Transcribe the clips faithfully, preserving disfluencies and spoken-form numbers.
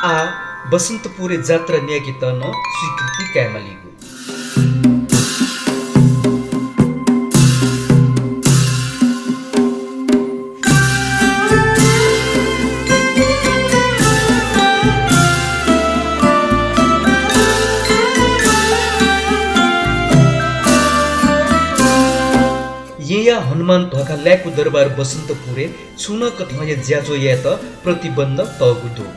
आः बसन्तपुरय् जात्रा न्यायेकेत नं स्वीकृति कायेमालीगु। येँया हनुमान ध्वाखा लाय्कू दरबार बसन्तपुरय् छुं नं कथंया ज्याझ्वः यायेत प्रतिबन्ध तःगु दु।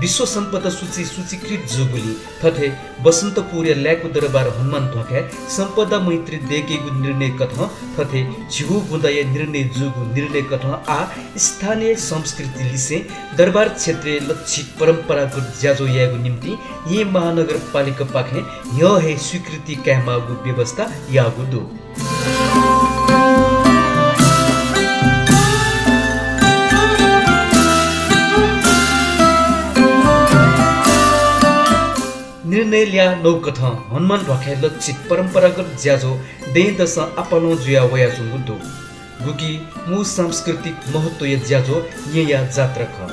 विश्व सम्पदा सूची सूचीकृत जूगुलिं थथे बसन्तपुरया लाय्कू दरबार हनुमान ध्वाखाय् सम्पदा मैत्री दय्केगु निर्णय कथं थथे झिगू बुँदाया निर्णय जूगु निर्णय कथं आः स्थानीय संस्कृति लिसें दरबार क्षेत्रय् लक्षित परम्परागत ज्याझ्वः यायेगु निंतिं येँ महानगरपालिकापाखें न्ह्यः हे स्वीकृति कायेमाःगु व्यवस्था याःगु दु। निर्णय ल्याः नौकथं हनुमान ध्वाखाय् लक्षित परम्परागत ज्याझ्वः दँय्‌दसं आपालं जुया वयाच्वंगु दु। गुकी मू सांस्कृतिक महत्वया ज्याझ्वः येँया जात्रा खः।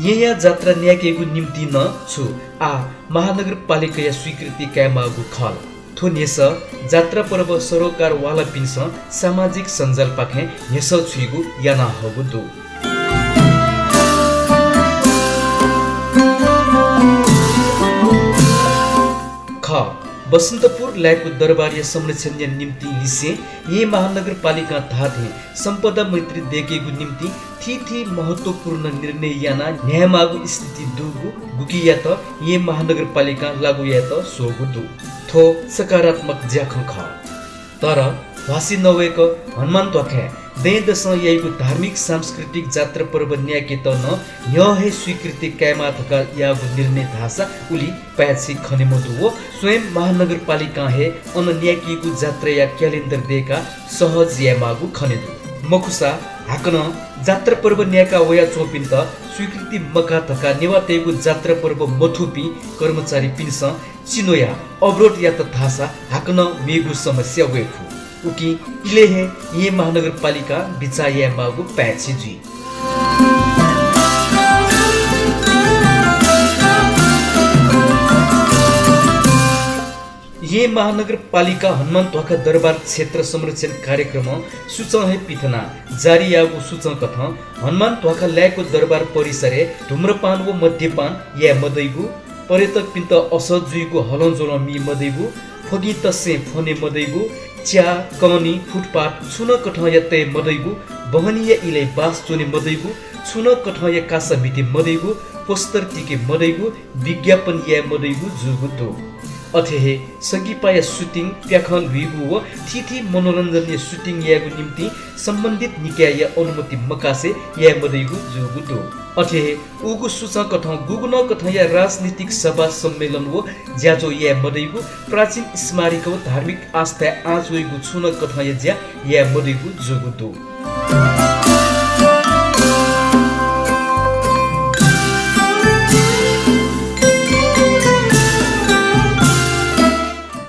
येँया जात्रा न्यायेकेगु निंतिं नं छु आः महानगरपालिकाया स्वीकृति कायेमाःगु खः ला? थ्व न्ह्यसः जात्रा पर्व सरोकारवालापिन्सं सामाजिक सञ्जालपाखें न्ह्यसः छुइगु याना हःगु दु। खः, बसन्तपुर लाय्कू दरबारया संरक्षणया निंतिं लिसें येँ महानगरपालिकां धाःथें सम्पदा मैत्री दय्केगु निंतिं थीथी महत्वपूर्ण निर्णय यानाः न्ह्यायेमाःगु स्थिति दुगु गुकियात येँ महानगरपालिकां लागू यायेत स्वःगु दु। थ्व सकारात्मक ज्याखँ खः। तर ध्वासि नवय्क हनुमान ध्वाखाय् दँय्‌दसं याइगु धार्मिक सांस्कृतिक जात्रा पर्व न्यायेकेत नं न्ह्यः हे स्वीकृति कायेमाः धकाः याःगु निर्णय धाःसा उलि पाय्छि खने मदु व स्वयं महानगरपालिकां हे अन न्यायेकीगु जात्राया calendar दय्काः सहज यायेमाःगु खने दु। मखुसा हाकनं जात्रा पर्व न्यायेका वयाच्वंपिन्त स्वीकृति मकाः धकाः नेवाःतय्गु जात्रा पर्व मथूपिं कर्मचारीपिन्सं चिनोया अवरोध यात धाःसा हाकनं मेगु समस्या वये फु। उकिं इलय् हे येँ महानगरपालिकां बिचाः यायेमाःगु पाय्छि जुइ। येँ महानगरपालिका हनुमान ध्वाखा दरबार क्षेत्र संरक्षण कार्यक्रमं सुचं हे पिथनाः जारी याःगु सुचं कथं हनुमान ध्वाखा लाय्कू दरबार परिसरय् धूम्रपान व मद्यपान याये मदइगु, पर्यटकपिन्त असः जुइगु हलंज्वलं मी मदइगु, फगितस्सें फ्वने मदइगु, च्या, कनी, फुटपाथ छुं नं कथंया तये मदइगु, बहनीया इलय् बास च्वने मदइगु, छुं नं कथंया कासा म्हिते मदइगु, पोस्टर तिके मदइगु, विज्ञापन याये मदइगु जूगु दु। अथे हे संकिपाया shooting, प्याखं ल्हुइगु व थीथी मनोरञ्जनया shooting यायेगु निंतिं सम्बन्धित निकायया अनुमति मकासे याये मदइगु जूगु दु। अथे हे उगु सुचं कथं गुगु नं कथंया राजनीतिक सभा सम्मेलन व ज्याझ्वः याये मदइगु, प्राचीन स्मारिका व धार्मिक आस्थाय् आँच वइगु छुं नं कथंया ज्या याये मदइगु जूगु दु।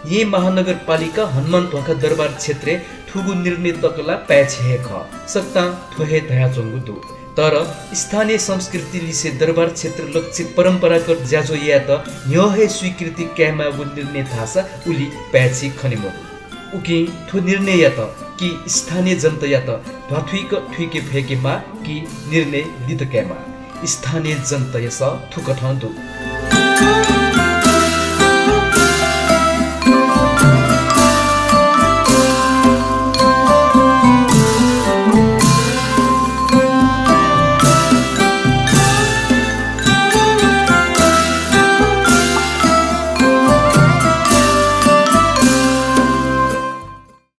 येँ महानगरपालिका हनुमान ध्वाखा दरबार क्षेत्रय् थुगु निर्णय तक ला पाय्छि हे खः। सकतां थ्व हे धयाच्वंगु दु। तर स्थानीय संस्कृति लिसे दरबार क्षेत्र लक्षित परम्परागत ज्याझ्वः यायेत न्ह्यः हे स्वीकृति कायेमाःगु निर्णय धाःसा उलि पाय्छि खने मदु। उकिं थ्व निर्णययात कि स्थानीय जनतायात ध्वाथुइक थुइके फय्केमाः कि निर्णय लित कायेमाः, स्थानीय जनताया सः थुकथं दु।